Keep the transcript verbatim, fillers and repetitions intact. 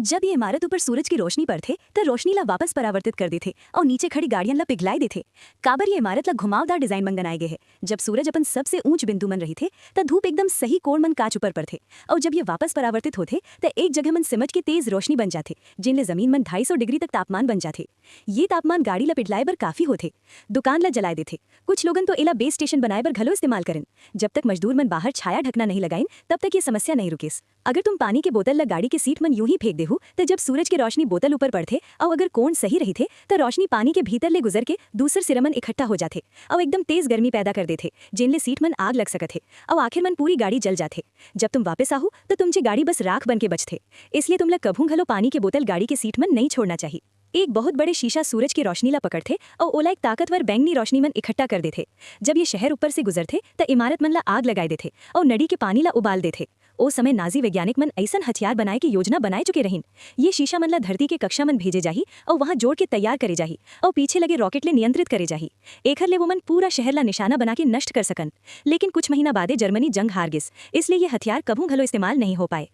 जब ये इमारत ऊपर सूरज की रोशनी पड़थे, त रोशनी ला वापस परावर्तित कर देथे अउ नीचे खड़ी गाड़ियन ला पिघलाए देथे। काबर ये इमारत ला घुमावदार डिजाइन मन बनाए गए हे। जब सूरज अपन सबसे ऊंच बिंदु मन रहिथे, त धूप एकदम सही कोण मन कांच ऊपर पड़थे, अउ जब ये वापस परावर्तित होथे, त एक जगह मन सिमट के तेज रोशनी बन जाथे, जिनले जमीन मन ढाई सौ डिग्री तक तापमान बन जाथे। ये तापमान गाड़ी ला पिघलाए बर काफी होथे। दुकान ला जलाए देथे। कुछ लोगन तो एला बेस स्टेशन बनाए बर घलो इस्तेमाल करेन। जब तक मजदूर मन बाहर छाया ढकना नहीं लगाइन, तब तक ये समस्या नहीं रुकिस। अगर तुम पानी के बोतल ला गाड़ी के सीट मन यूं ही फेंक देहू, त जब सूरज के रोशनी बोतल ऊपर पड़थे, अउ अगर कोण सही रहिथे, त रोशनी पानी के भीतर ले गुजर के दूसर सिरा मन इकट्ठा हो जाथे, अउ एकदम तेज गर्मी पैदा कर देथे, जेन ले सीट मन आग लग सकत हे, अउ आखिर मन पूरी गाड़ी जल जाथे। जब तुम वापस आहू, त तुमचे गाड़ी बस राख बन के बचथे। इसलिए तुमला कभू घलो पानी के बोतल गाड़ी के सीट मन नहीं छोड़ना चाही। एक बहुत बड़े शीशा सूरज के रोशनी ला पकड़थे, अउ ओला एक ताकतवर बैंगनी रोशनी मन इकट्ठा कर देथे। जब ये शहर ऊपर से गुजरथे, त इमारत मन ला आग लगाए देथे, अउ नदी के पानी ला उबाल देथे। ओ समय नाजी वैज्ञानिक मन अइसन हथियार बनाए के योजना बनाए चुके रहिन। ये शीशा मन ला धरती के कक्षा मन भेजे जाही, अउ वहां जोड़ के तैयार करे जाही, अउ पीछे लगे रॉकेट ले नियंत्रित करे जाही। एखर ले वो मन पूरा शहर ला निशाना बना के नष्ट कर सकन। लेकिन कुछ महीना बादे जर्मनी जंग हार गिस, इसलिए ये हथियार कभू घलो इस्तेमाल नहीं हो पाए।